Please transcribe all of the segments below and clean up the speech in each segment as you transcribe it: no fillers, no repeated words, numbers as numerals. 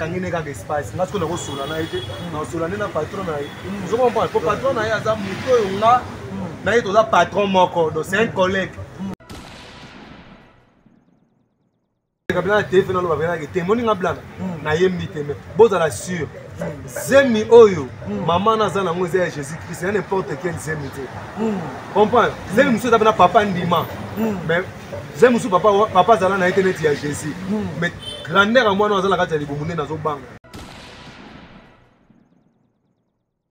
Kangi ne kaka espace nga sikoyo nakosola na ye te, nakosola nde na patron na ye. Ozo comprendre? Po patron na ye aza moto oyo nga na ye toza patron moko, donc c'est un collègue. Kabila na TV naloba penaki te, moni nga blana nayembi te, mais bozala sûr, zemi oyo mama naza nango eza ya Jésus Christ, ya n'importe quel zemi te. Comprendre? Zemi mosusu eza pena papa ndima, mais zemi mosusu papa papa azala na ye te neti ya Jésus. Mais grandeur ya mwana aza na kati ya libumu nde nazobanga.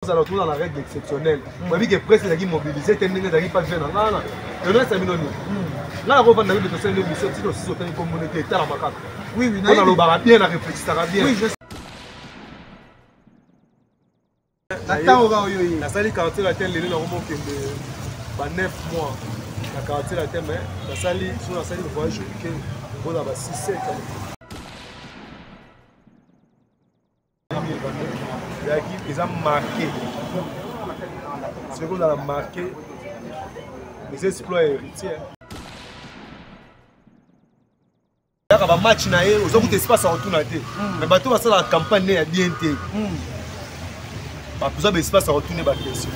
Ozala toza na règle exceptionnelle. Oyebi ke presse ezalaki mobilise te ndenge ezalaki pa jeune nga wana. Yonesa bino nini? Nga nakovanda bibe tosali nde mission ti tosisi otangi kombo nde te etalama kaka. Oui, oui, Mpo nalobaka bien, na réfléchissaka bien. Oui, je na ntango kaka oyo ye nasali quartier latin, lelo nakomokende ba 9 mois na quartier latin, mais nasali so nasali voyage oke mpona ba 6 7 ans. Ezalaki eza marqué, soki ozala marqué eza exploit ya héritier. Kaka bamatch na ye oza kuta espace ya kotuna te, mais bato basalaka campagne ne ya bien te, bakozwa baespace ya kotuna baquestion.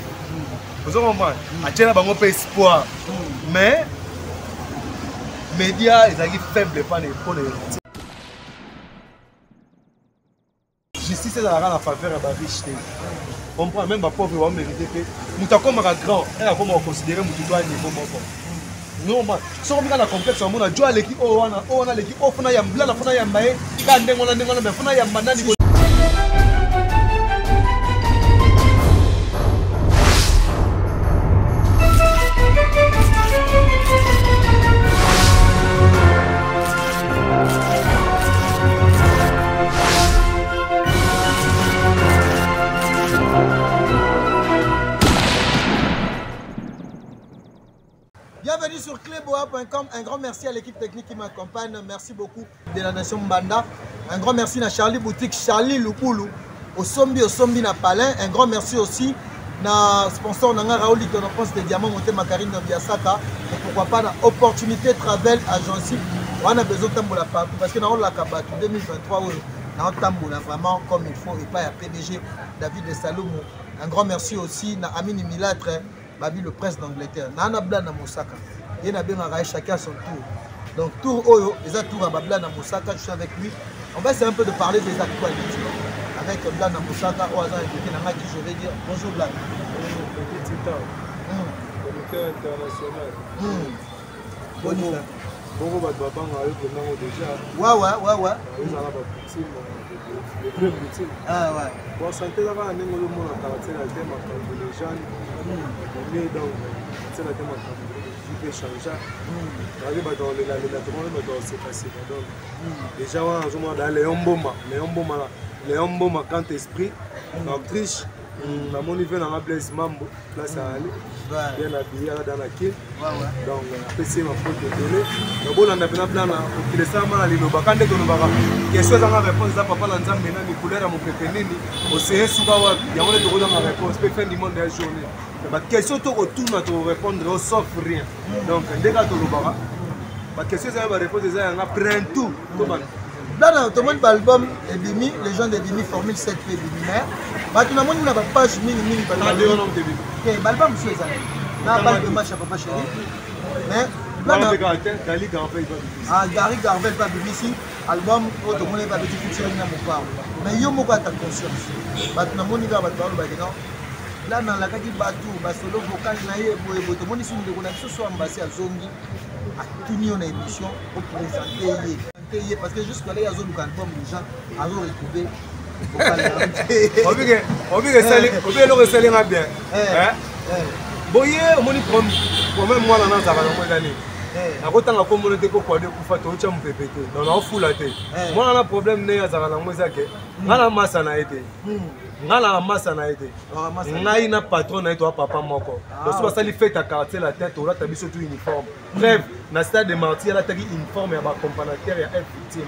Ozo comprendre? Atiela bango mpe espoir, mais média ezalaki faible mpona héritier. Justice ezalaka na faveur ya bariche te, comprend? Même bapauvre bamérite te. Moto akomaka grand ere akomaka considéré motu to a niveau moko normal. Soki omika na complexe, amona jo aleki oyo wana, oyo wana aleki oyo, fona yamba, fona yamba ye kaka ndenge wana, ndenge wana, mais fona yamba nani? Bienvenue sur cleboa.com. Un grand merci à l'équipe technique qui m'accompagne. Merci beaucoup de la nation Mbanda. Un grand merci à Charlie Boutique, Charlie Lukulu, Osombi, Osombi na Palin. Un grand merci aussi na sponsor nanga Raoul Litono, Prince de Diamant, Monte Makarine na Biasaka. Et pourquoi pas na Opportunité Travel Agency. On a besoin de tambola partout parce que na olaka bato 2023 oyo na tambola vraiment comme il faut et pas ya PDG David de Salomo. Un grand merci aussi na Amini Milatre, Babi le prince d'Angleterre. Na na Blana Mosaka. Ye na bengaka ye chacun son tour. Donc tour oyo eza tour ya Blana Mosaka, je suis avec lui. On va essayer un peu de parler des actualités avec Blana Mosaka oyo aza invité na ngai qui je vais dire bonjour Blana. Bonjour petit titan. Producteur international. Bonjour. Bongo bato babanga yo mpenango déjà. Ouais. Ezala bapoutine, le vrai poutine. Ah ouais. Bon, santé eza kaka ndenge ozomona quartier na te, makambo légende ebimi, donc quartier na te makambo vie mpe changea. Babi bato kolelalela, tomoni bato kosekaseka. Donc déjà wana nazomona da Léon Mboma, Léon Mboma, Léon Mboma, grand esprit na Autriche. Namoni ve nanga Blaise Mambo, place azali bien habillé, aza da na Kin, donc apesi ye mafoto ebele. Nabolanda mpena plana mokili esalama na liloba ka nde tolobaka question ezanga réponse, eza papa na nzambe nani, couleur ya mopepe nini, oseye suka wapi, yango nde tokozanga réponse. Mpe fin du monde ya journée, baquestion tokotuna, tokorépondre yo sauf rien. Donc nde kaka tolobaka baquestion ezanga baréponse, eza yanga prend tout tobanda. Blana, tomoni baalbum ebimi, légende ebimi, formule 7 mpe ebimi, mais bato namoni na bapage mingimingi baalbum mosusu ezali na balle de match ya papa chéri, mais Gary Garvel mpe abimisi album oyo tomoni mpe abeti featuring na Mopao. Mais yo moko ata conscience, bato namoni kaka bato balobaki non, Blana alakaki bato basolo vocal na ye boye boye. Tomoni si ndeko na biso so ambasi azongi atuni yo na émission oprésente ye te ye, parce que jusque là ye azoluka album déjà azo retrouver. Obike esali obi eloko esalinga bien boye. Omoni problème mwana nazalaka nango eza nini? Nakotanga kombono te, po kwado ekufa, tootya mopepe te, donc naofula te. Mwana na problème nde azalaka nango eza ke nga na masa na ye te, nga na masa na ye te, ngai na patron na ye toa papa moko. Donc so basali fête ya quartier latin, tolata biso tout uniforme. Bref, na stade de martyr alataki uniforme ya baaccompagnateur ya F victime,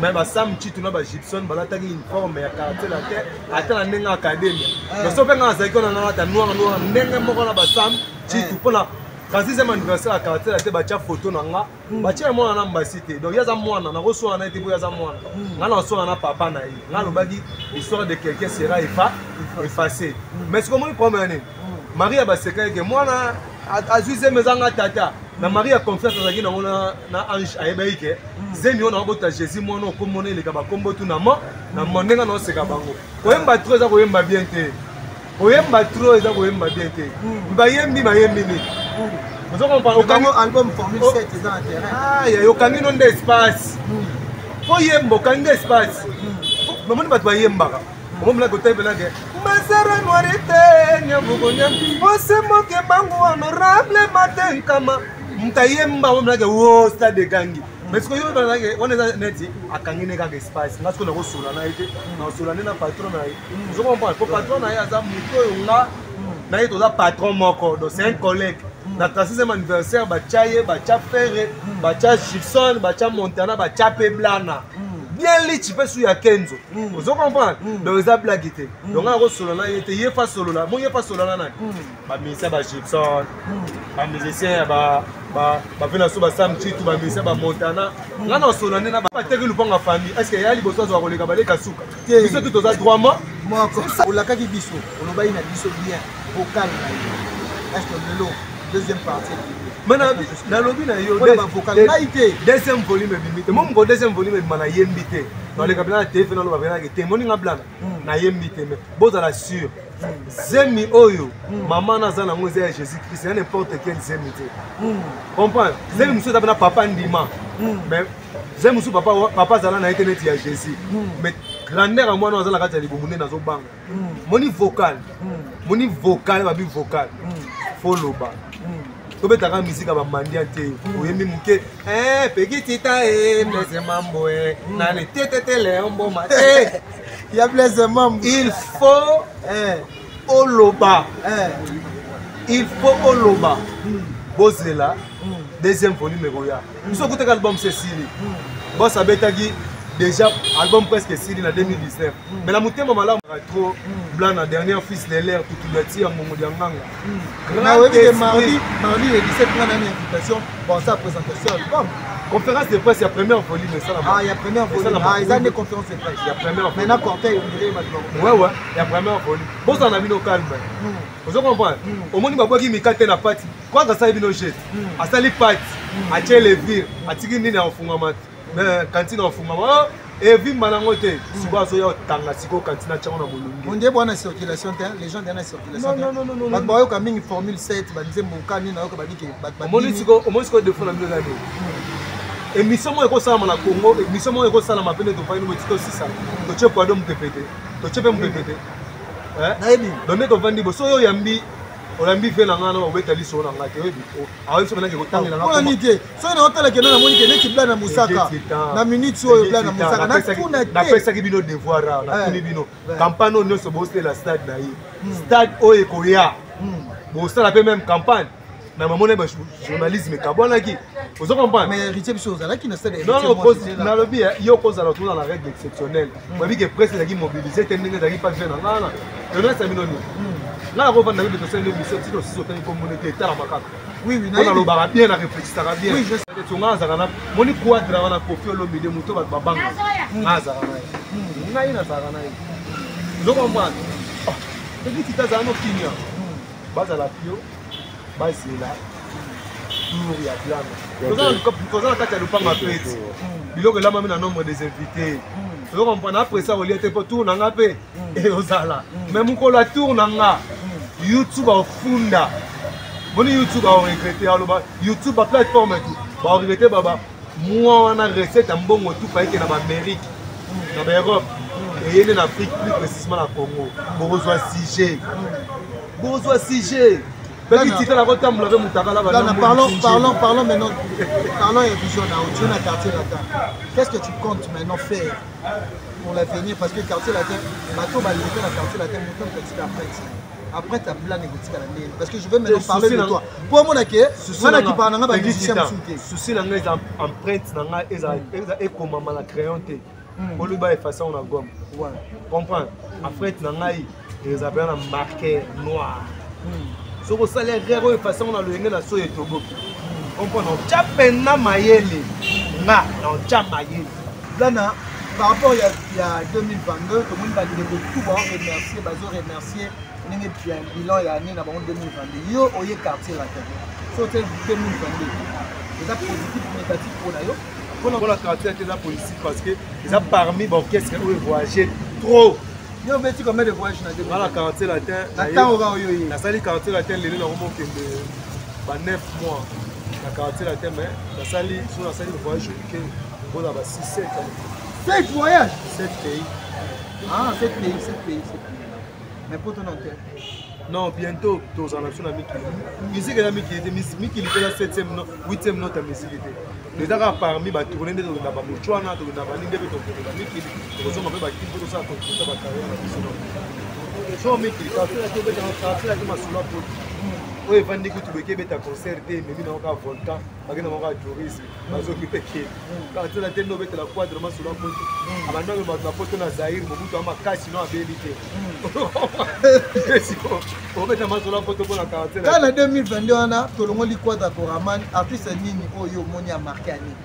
mais basam Chitu na bagibson balataki uniforme ya quartier latin ata na ndenge académie. Donc so mpe ngai nazalaki wana, nalata noir noir ndenge moko na basam Chitu mpona 36e anniversaire ya Quartier Latin, batya photo na nga, batya ya mwana na mbasi te. Donc ye aza mwana, nakoswana na ye te mpo ye aza mwana. Nga nakoswana na papa na ye. Nga alobaki l'histoire de quelqu'un sera effacée. Mais sikoyo omoni problème ya nini? Maria baseka eke mwana azwi zemi, ezanga tata. Na Marie ya confiance azalaki nango na ange, ayebaki ke zemi oyo nakobota Jésus, mwana okomona eleka bakombo tu na mo na mo ndenge naoseka bango. Koyemba trop eza koyemba bien te, koyemba trop eza koyemba bien te. Bayembi, bayembi nini? Ozo comprendre? Okangi album Formule 7 eza na terrain. Ah, ya okangi no nde espace po yemba, okangi nde espace. Namoni bato bayembaka, omomona kotebelake masara noirite nyabukonya osemoke bango honorable matenkama, moto ayemba, omonake wo stade egangi. Mais sikoyo oyo wana eza neti akangi ne kaka espace. Nga sikoyo nakosola na ye te, nakosola nde na patron na ye. Ozo comprendre? Po patron na ye aza moto oyo nga na ye toza patron moko, donc c'est un collègue. Na 36e anniversaire batya ye, batya Ferre, batya Gibson, batya Montana, batya mpe Blana bien lichi mpe su ya Kenzo. Ozo comprendre? Donc eza blague te. Donc nga nakosolola na ye te, ye fa solola mo, ye fa solola na nani? Bamusicien ba Gibson, bamusicien ya bape na so, basam Chitu, bamusicien bamontana. Nga na osolola nde na bateki lupango ya famille. Est ce que ya liboso azwaka koleka baleka suka? Biso tu toza droit mo. Moko olakaki biso, olobaki na biso bien vocal na yo. Est ce que lelo deuxième partie? Mais nalobi na yo, ngai te. Deuxième volume ebimi te. Mo moko deuxième volume ebima, nayembi te, naleka mpena na TV, naloba mpenake te. Moninga Blana, nayembi te, mais bozala sûr, zemi oyo mama naza nango eza ya Jésus Christ, ya n'importe quel zemi te. Comprendre? Zemi mosusu eza mpena papa ndima, mais zemi mosusu papa azala na ye te neti ya Jésus. Mais grandeur ya mwana aza na kati ya libumu nde nazobanga. Moni vocal, moni vocal, babi vocal foloba. Tobetaka misika bamandia te. Oyembi moke peki tita e Blaise Mambo e nani tetetele mboma te. Ya Blaise Mambo. Il faut oloba, il faut oloba. Bozela deuxième volume ekoya. Biso okutaka album sesili, bos abetaki déjà album presque esili na 2019. Mais na motema malamu trop, Blana dernier fils de l'air, tutulati ya ngongo ya nganga. Nawebi mardi le 17, nga nani invitation, bon, ça présentation album. Conférence de presse ya première volume esalama. Ah, ya première volume. Ah, eza nde conférence de presse ya première. Maintenant cortège, on dirait bato. Ouais, ya première volume. Bozala na bino calme. Ozo comprendre? Omoni babwaki mikate na pati kwaka, asali bino jet, asali pati, atie levure, atiki nini ya kofungama te, mais cantine afungama evimba nango te. Sikoyo azoya otanga sikoyo cantine, atiango na molunge. Ondie bwana circulation te, les gens na circulation te, bato bayoka mingi Formule 7, banzembo kani nayoka babike. Omoni sikoyo, omoni sikoyo défaut na bino eza nini? Émission moko ekosalama na Congo, émission moko ekosalama mpe nde tofandi boye, ti tosisa, totie poado mopepe te, totie mpe mopepe te. Nayebi. Donc nde tovandi bo, soki oyambi, oyambi ve na ngai na obeta liso na ngai te, oyebi aoyebi soki nake kotangela. Mpona nini te? Soki naotala kende, namoni ke neti Blana Mosaka na minute oyo, Blana Mosaka natuna te. Napesaki bino devoir awa, natuni bino campagne oyo nyonso bosala stade na ye, stade oyo ekoya, bosala mpe même campagne na mamona journalisme ekabwanaki. Ozo comprendre? Mais héritier, biso ozalaki na stade. Non, non, nalobi yo kozala toza na règle exceptionnelle. Oyebi ke presse ezalaki mobilisé te ndenge ezalaki pa jeune na ngana yonasa bino nini. Nga nakovanda bibe, tosali biso ti tosisi, otangi komona te, etalama kaka. Oui. Mpo nalobaka bien, na réfléchisaka bien. Songa azalaka na moni quadra wana, Kofi Olomide, moto bato babanga, nga azalaka na ye, ngai nazalaka na ye. Ozo comprendre? Soki tita azala no kimia, bazala pio, bazela tour ya Blana. Toza na kati ya lopanga feti, biloko elamami na nombre des invités. Ozo comprendre? Après ça kolia te, mpo tour na nga mpe eozala. Mais mokolo ya tour na nga, YouTube afunda boni, YouTube aoregretter, aloba YouTube, baplateforme tout baoregretter, baba mwa wana recette ya mbongo tufa eke na baamérique, na baeurope, eyende na Afrique, plus précisement na Congo. Bokozwa sujet, bokozwa sujet. Peki tita na kotambola mpe motakala. Parlons, parlons, parlons maintenant, parlons ya vision na tu na Quartier Latin. Qu'est-ce que tu comptes maintenant faire pour l'avenir? Parce que Quartier Latin, bato baleka na Quartier Latin, moto katika après ta plan ekotikala ndenge? Parce que je veux maintenant parler de toi po omona ke wana kipaka na nga bamusicien mosusu te. Souci na ngai eza empreinte na ngai eza ekomama na crayon te, olobi baeffacer yango na gomme. Comprendre? Empreinte na ngai eza mpena na marqueur noir. Soki osali erreur oyo efasi yango na loyenge na soyo etoboki. Comprendre, otya mpenza mayele nga na otya mayele. Blana, par rapport ya 2022, tomoni bandeko tout baoremercier, bazoremercier ndenge ya bilan ya année na bango 2022. Yo oye Quartier Latin, so te 2022 eza positif, négatif mpona yo? Mpona Quartier Latin eza positif parce que eza parmi baorchestre oyo voyage trop. Yo obeti combien de voyage na 2022? Na Quartier Latin na ntango kaka oyo ye nasali Quartier Latin, lelo nango mokende ba 9 mois na Quartier Latin, mais nasali so nasali voyage oke mpona ba 6 7. 7 voyage? 7 pays. Ah, 7 pays, 7 pays, 7 pays, mais po tona te. Non, bientôt tozala na biso na mikili. Musique eza mikili te, mikili mpe eza 7e, 8e note ya musique te. Eza kaka parmi batourne nde tokenda babotswana, tokenda banini, nde mpe tokende bamikili, tokozonga mpe bakili mpo tosala continuité bacarrière na biso. So mikili, Quartier Latin obetaka, Quartier Latin masolo ya poto oyo evandi kutu boke ebeta concert te, ememi nango kaka volcan, bakenda nango kaka tourisme, bazoki mpe ke Quartier Latin nde obetela quadre masolo ya poto. Abandaki bato na poto na Zaire, Mobutu a makasi no abeli te, obeta masolo ya poto mpona Quartier. Kaka na 2022 wana tolongoli quadre Koraman, artiste nini oyo omoni ya marqué année?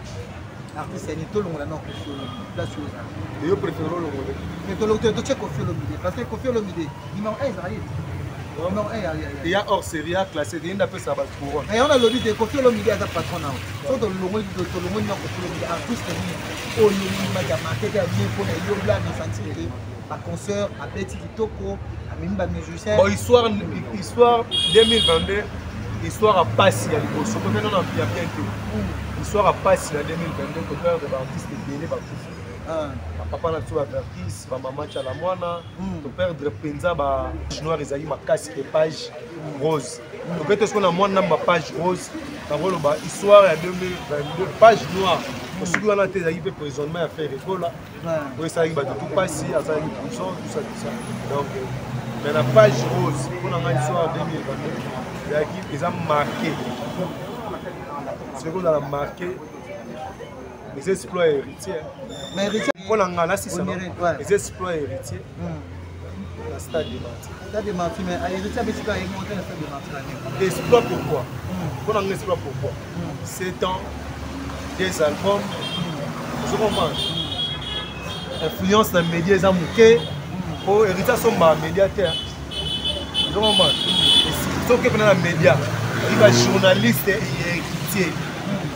Artiste nini tolongola na Koffi Olomide, place oyo ozala? Yo préféré olongole? Mais totie Koffi Olomide parce que Koffi Olomide numéro 1 ezala ye, numéro 1. Eya hors série, ya classé te, ye nde apesa bato couronne. Yango nalobi te, Koffi Olomide aza patron na yo. So tolongoli, tolongoli na Koffi Olomide, artiste nini oyo omimaki ya marqué ya bien mpona yo, Blana, sentir te baconcert abeti kitoko, amemi bamusicien? Bon, histoire 2022, histoire ya pasi ya liboso po mpe nano ya bien te. Histoire ya pasi na 2022, toperdre baartiste ebele, bakufi, bapapa na biso baverkis, bamama Tiala Mwana. Toperdre mpenza bapage noire ezalaki makasi ke page rose. Toke te sikoyo na mwa namba page rose, nakoloba histoire ya 2022, page noire osuki wana te, ezalaki mpe prisonnement ya Ferre Gola oyo esalaki bato tu mpasi, asalaki prison, tout ça, tout ça. Donc, mais na page rose mpo na ngai, histoire ya 2022 ezalaki, eza marqué, soki ozala marqué, eza exploit ya Héritier. Mais Héritier mpo na ngai nasisa, eza exploit ya Héritier na Stade de Martyr. Stade de Martyr, mais Héritier abeti kaka ye moko te na Stade de Martyr. Exploit pourquoi? Mpo na ngai exploit pourquoi? 7 ans, des albums, ozo comprendre, influence na média eza moke po Héritier asombaka média te, ozo comprendre. Soki mpena na média oyi bajournaliste ya Héritier,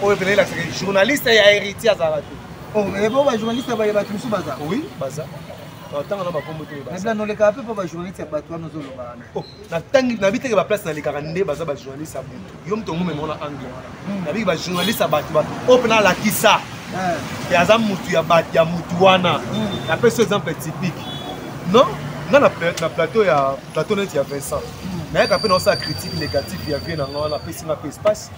oyo mpena elakisaka journaliste ya Héritier azalaka te. Bo bajournaliste ya bato mosusu baza? Oui, baza, ntanga na bakombo te. Blana, olekaka mpe mpo bajournaliste ya bato wana ozoloba wana? Natangi, nabi teke baplace nalekaka nde baza bajournaliste ya motu, yo moto ngomema wana angle wana. Nabiki bajournaliste ya bato oyo mpena alakisa e aza mutu ya bato ya mutu wana. Napesi exemple typique, non, nga na plateau ya plateau neti ya Vincent, nayaka mpe naosala critique négative ya vie na nga wana, apesi nga mpe espace,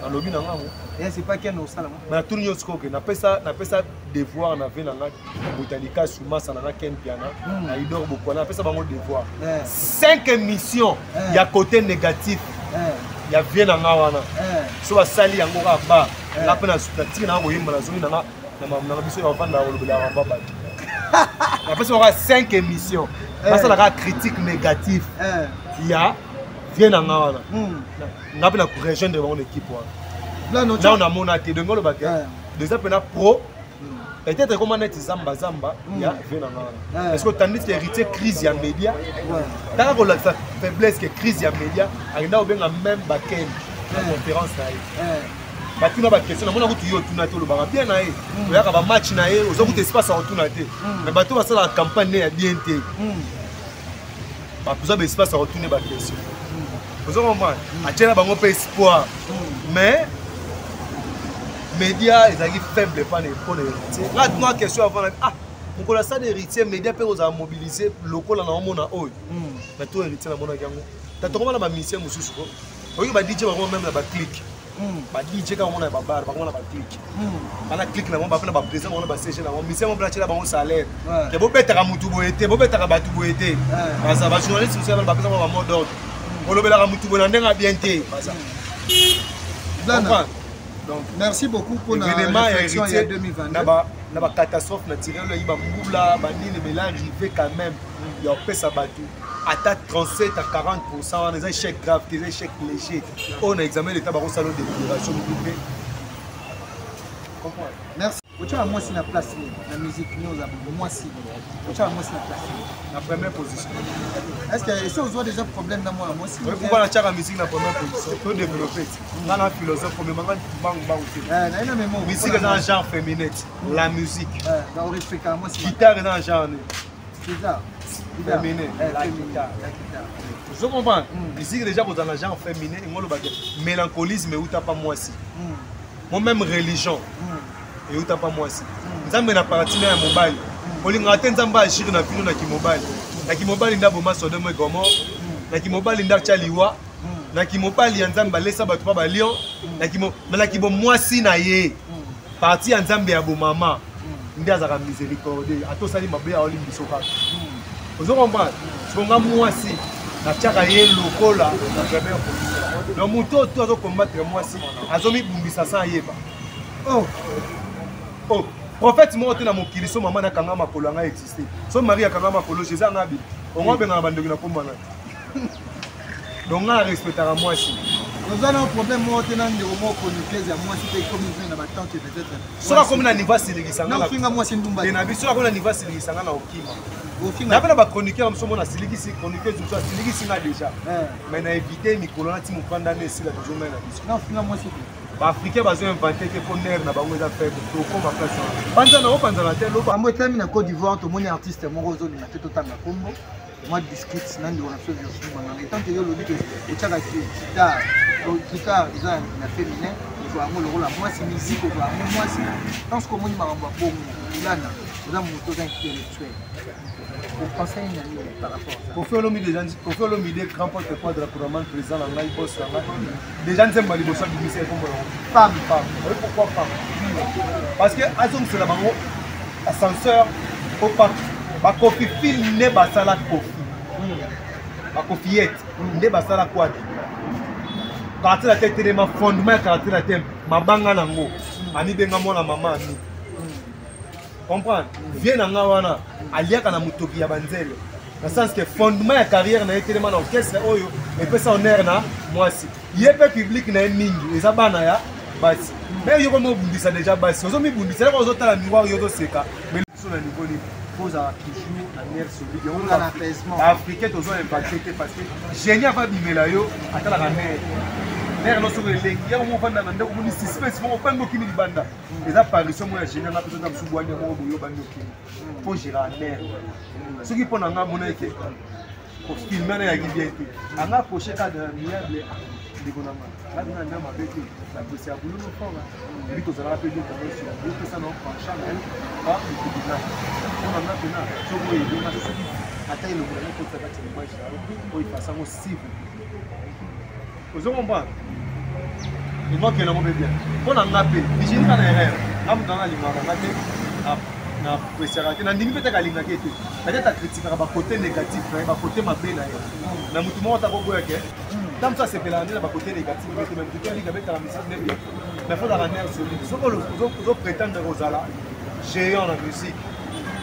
nalobi na ngango. C'est pas ken osala. Mais natuni nyonso koke, napesa devoir na vie na nga, Botalika Sumasa na nga, Ken Piana na Idor Bokwana, napesa bango devoir, 5 émissions ya côté négatif ya vie na nga wana. So basali yango kaka ba nga mpe natiki nanga koyemba, nazongi nanga na biso ya bavanda, kolobelaka ba bato. Napesi bango 5 émissions, basalaka critique négatif ya vie na nga wana, nga mpe na rejoindre bango na équipe wana. Nao namona te, donc olobaka déjà mpena pro peut-être ekoma neti zamba zamba ya vie na nga wana. Parce que tandis que Héritier, crise ya média, taka kolakisa faiblesse ke crise ya média, akenda kobenga même bakende na conférence na ye, batuna baquestion. Namona kutu yo otuna te, olobaka bien na ye, oyaka bamatch na ye, oza kutu espace ya kotuna te. Mais bato basalaka campagne ne ya bien te, baza baespace ya kotuna baquestion, ozo comprendre. Atiela bango mpe espoir, mais média ezalaki faible mpana mpona Héritier. Nga tuna question avant, ah, mokolo asala Héritier, média mpe kozala mobilise lokola na omona oyo. Mais to Héritier namonaki yango tatokoma na bamusicien mosusu ko oyoki ba DJ bango même na baclique, ba DJ kaka omona ya babar, bango na baclique, bana clique na bango, bape na baprésident bango na baCG na bango, musicien bango mpe atiela bango salaire ke bobetaka mutu boye te, bobetaka bato boye te. Baza bajournaliste mosusu bapesa bango bamot d'ordre, olobelaka mutu boye na ndenge ya bien te, baza. Donc merci beaucoup pour la réflexion ya 2022. Na bacatastrophe naturelle oyo, bambula banini, mais là arrivé quand même ya kopesa bato. Ata 37 à 40 wana eza échec grave te, eza échec léger. Oyo na examen d'état bakosala délibération motu te. Comprendre? Merci. Otyaka mwasi na place nini na musique? Nini oza mwasi, otyaka mwasi na place nini? Na première position. Est ce que esi ozwa déjà problème na mwana mwasi? Pourquoi natiaka musique na première position? To développe nga na philosophe, omemanga mbangu mbangu te. Naye na memo. Musique eza na genre féminin, la musique. Orespectaka mwasi. Guitare eza na genre nini? Guitare. Féminin, la guitare. Ozo comprendre? Musique déjà kozala na genre féminin, engo olobake mélancolisme euta pa mwasi. Mo même religion euta pa mwasi. Nzambe na parti na ya mobali, olingaka te Nzambe agir na bino na kimobali. Na kimobali nde aboma Sodome et Gomorrhe, na kimobali nde atya liwa, na kimobali ya Nzambe alesa bato pa balion, na kibomwasi na ye, parti ya Nzambe ya bomama nde azalaka miséricorde. Ata osali mabe, aolimbiso kaka. Ozo comprendre? Songa mwasi, natiaka ye lokola na première position. Donc moto oyo to azocombattre mwasi, azomibundisa sans ayeba. Oh. Oh, prophète moko te na mokili. So mama nakanga makolo anga existe, so Marie akanga makolo, Jésus anga abi ongo abengaka bandoki na kombo na. Donc nga arespectaka mwasi. Oza na problème moko te na ndeko moko chroniqueuse ya mwasi te, ekomi na batante peut-être? Soki akomi na niveau asilikisa nga, ofinga mwasi ndumba te na biso. Soki akomi na niveau asilikisa nga, na okima. Na mpe na bachroniqueur mosusu mona asilikisi, chroniqueuse mosusu asilikisi nga déjà, mais na évite mikolo nati mokanda nde esila, tozongai na biso. Na ofinga mwasi te. Baafricain bazo invente te mpo nerf na bango eza faible. Tokoma place wana, panzana, opanzana te, loba. Kambo etalami na Côte d'Ivoire, tomoni artiste moko ozolinga te totanga kombo, mwa discute na ndeko na biso Virginie Manganga. Etant que yo olobi ke otyaka guitare, guitare eza na féminin, ozwa yango lokola mwasi, musique ozwa yango mwasi. Tant omoni makambo ya bongo, Blana, oza moto oza intellectuel, oconseille na nini par rapport à ça? Koffi Olomide déjà, Koffi Olomide, grand porte parole de la couramment, président na ngai, boss na ngai déjà. Nzembo ya liboso abimisa ekombo nango Femme. Femme. Oyi pourquoi femme? Parce que azongisela bango ascenseur po bakofi fil nde basala Kofi, bakofiyete nde basala kwadi quartier la te telema, fondement ya quartier la te mabanga nango amibenga mwana mama ami. Comprendre vie na nga wana, aliaka na motoki ya banzele, na sens que fondement ya carrière na ye telema na orchestre oyo epesa honneur na mwasi. Ye mpe public na ye mingi eza bana ya basi. Me yo komi obundisa déjà basi, ozomibundisa eloko ozotala miroir, yo ozoseka. Mais biso na niveau nini? Ozala toujours na nerf solide. Yango africain tozo impacte te, parce que génie ava bimela yo, atalaka nerf. Nerf no soki eleki yango moko, ofanda na ndako, omoni suspense moko, opangi, okimi libanda. Eza parution moko ya génie. Anga mpe toza mosu bwani moko boye, obandi okimi mpo géra nerf. Soki mpo na nga mona eke kofilme wana eyaki bien te, anga approche cadre amiable, ndeko na nga, ngabi na nda mabe te, na dossier ya bululu fort ebi tozalaka mpe bien nyonso yopesa na penchant na yo pa tribunal. Mpo na nga mpena, soki oyo ebenga, soki ata elongo na ekotisa kati ya image na yo oyo efasango, s'il vous plaît. Ozo comprendre? Engokende yango mpe bien. Mpo na nga mpe Virginie na erreur, nga moto nanga alingaka nga te, na appréciaka te, nandimi mpe te kalingaki ye te. Peut-être akritikaka bakote négatif na ye, bakote mabe na ye. Na motu moko takoboyake ntango mosu asepelaka nde na bakote négatif te, mais motu to aliki abetaka musique nde bien. Mais faut ozalaka nerf solide. Soki ozoprétendre kozala géant na musique,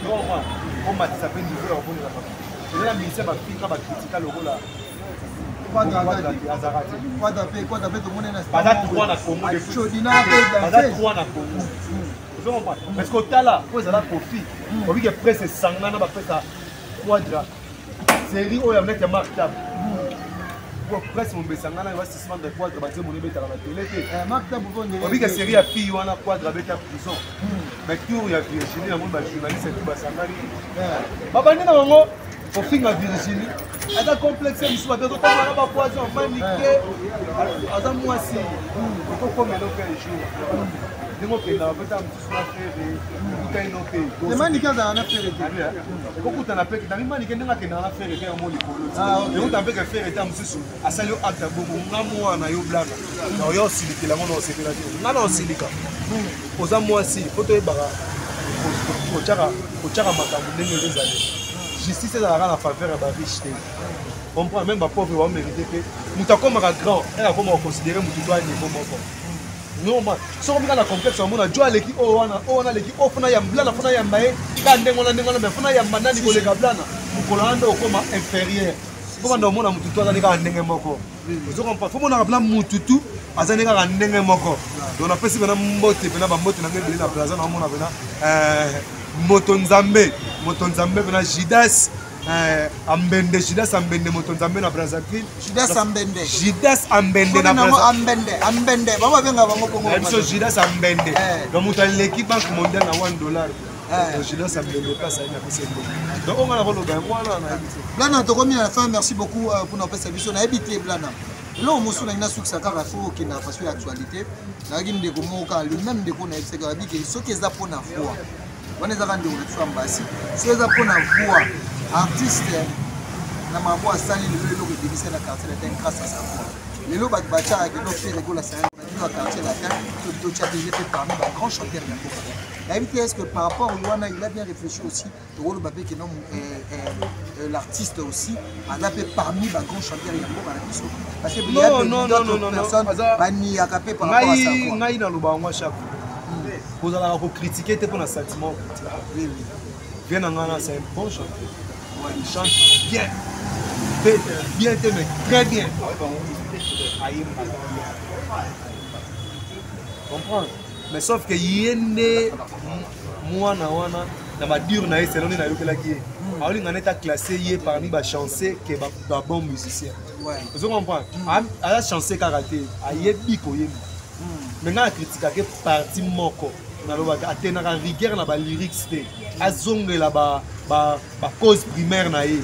comprendre, omatisa mpe niveau ya kobondela bato. Eza na musicien bafika bakritika lokola azalaka te. Baza trois na Congo, baza trois na Congo. Ozo comprendre? Parce que otala po ezala Kofi, obike presse esangana, bapesa Quadra série oyo ya neti ya Mark Tab. Po presse mombesangana basuspendre Quadra, banzembo ebetaka na télé te. Obike série ya fille wana, Quadra abeta prison. Mais tour ya Virginie yango, bajournaliste etu basangani, babandi na bango kofinga Virginie aza complexe. Mosusu bato azotambola na bapoison. Manike aza mwasi, okokomela mpe un jour ndenge okendaka mpe ta mosusu na Ferre, okutani no mpe. Manike azala na Ferre te? Ekokutana mpe nami Manike ndenge akendaka na Ferre te, yango likolo ekutana mpe ke Ferre ta mosusu asali yo acte bongo. Nga mwana yo Blana na oya osilikela yango, na osepela te. Nga na osilika, oza mwasi, po toyebaka kotyaka makambo ndenge ezozali. Justice ezalaka na faveur ya bariche te, comprend? Même bapauvre bamérite te. Moto akomaka grand ere akomaka considéré motu to a niveau moko normal. Soki omika na complexe, amona jo aleki oyo wana, oyo wana aleki oyo, fona yamba Blana, fona yamba ye ka ndenge wana, ndenge wana, mais fona yamba nani koleka Blana, mokolo wana nde okoma inférieur. Faut banda omona mutu tu aza nde kaka ndenge moko. Ozo comprendre? Faut monaka mpena mutu tu aza nde kaka ndenge moko. Donc napesi mpena mbote, mpena bambote na ngai ebele na plaza, naomona mpena moto nzambe, moto nzambe mpena Judas Ambende, Judas Ambende, moto nzambe na Brazzaville. Judas Ambende, Judas Ambende na Brazzaville. Ambende, Ambende, bango babenga bango bongo. Na biso Judas Ambende. Donc moto aleki Banque mondiale na 1 dollar. Donc Judas Ambende place aye, napesi ye mbote. Donc onga nakoloba yango wana, nayebi te. Blana, tokomi na la fin. Merci beaucoup mpona opesa biso. Nayebi te, Blana, eloko mosusu nangi nasukisa kaka, so okendaka façon ya actualité. Nayaki ndeko moko kaka, le même ndeko nayebisaki, abi ke soki eza mpona voix wana, ezaka ndeko na biso ya mbasi, soki eza mpona voix, artiste na mabo asali lelo eloko ebimisa na Quartier Latin grâce à sa voix. Lelo bato batiaka keno Ferre Gola saya na bino ya Quartier Latin, to totia te, ye mpe parmi bagrand chanteur ya mboka. Nayebi te, est ce que par rapport wana il a bien réfléchi aussi? Tokoloba mpe keno l'artiste aussi aza mpe parmi bagrand chanteur ya mboka na biso, parce que il y a Non, non, non, non, non, personnes baniaka mpe par rapport à sa ngai voix. Ngai naloba yango chaque fois, kozalaka kocritiquer te mpona sentiment critique. Oui. Vieux na ngai na, c'est un bon chanteur. Il chante bien te, bien te, mais très bien. Ayembaka bien, comprendre? Mais sauf que ye nde mwana wana na badure na ye, selon nde nayokelaki ye, aolinga neti aclasse ye parmi bachance ke babon musicien. Ozo comprendre? Aza chance kaka te, ayebi koyemba. Mais ngai nakritikake parti moko, nalobaka atenaka rigueur na balyrics te, azongela bacause primaire na ye.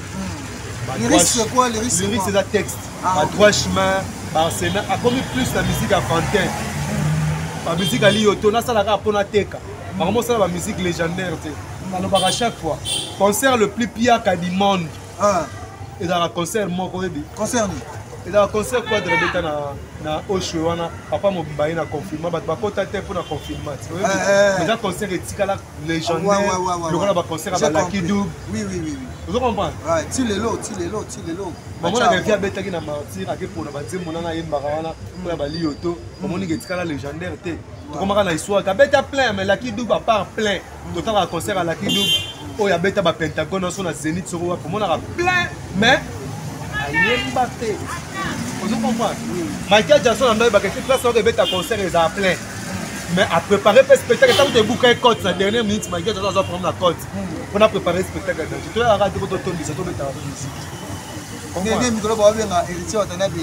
Lyrics, c'est quoi, lyrics, c'est Lyrics quoi? eza texte. Ah, Badroit chemin, baarsenal, akomi plus na musique ya fantin, bamusique ali yo to nasalaka mpo nateka bango, mosala bamusique légendaire te. Nalobaka chaque fois, concert le plus piaka du monde ezalaka concert moko, oyebi? Concerne. Ezalaka concert Quadra ebeta na Oshwe wana, papa mobimba ye na confinement, bato bakota te mpo na confinement ti. Oyebi? Eza concert etikala légendaire lokola baconcert ya J'ai balaki compris. Dub. Oui. Ozo comprendre? Ouais, ti lelo, ti lelo, ti lelo. Bamonaka evi abetaki na Martyr, ake mpona banzembo nana ayembaka wana mpona baliyo to bamoniki etikala légendaire te. Tokomaka na histoire kabeta plein, mais Lucky Dube, à part plein, totalaka concert ya Lucky Dube oyo abeta bapentagone nyonso na Zénith, soko wapi, omonaka plein, mais ayemba te. Ozo comprendre? Michael Jackson ando oyebaka ete place moko ebeta concert ezala plein, mais apréparé mpe spectacle. Ntango toebuka ye cote na dernière minute, Michael Jackson aza problème na cote mpona préparer spectacle ya danger. Toyaka te po totondisa, tobetaka mpe musique. Ndenge mikolo babenga Héritier Watanabe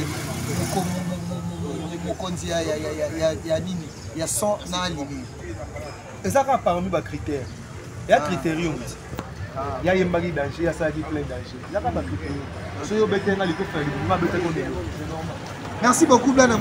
mokonzi ya nini, ya son na lumière. Eza kaka parmi bacritère ya critérium ti ya yembaki danger, asalaki plein danger, eza kaka bacritérium. Soki obetenga likofi na libuma, abetaki ondelo, c'est normal. Merci beaucoup, Blana.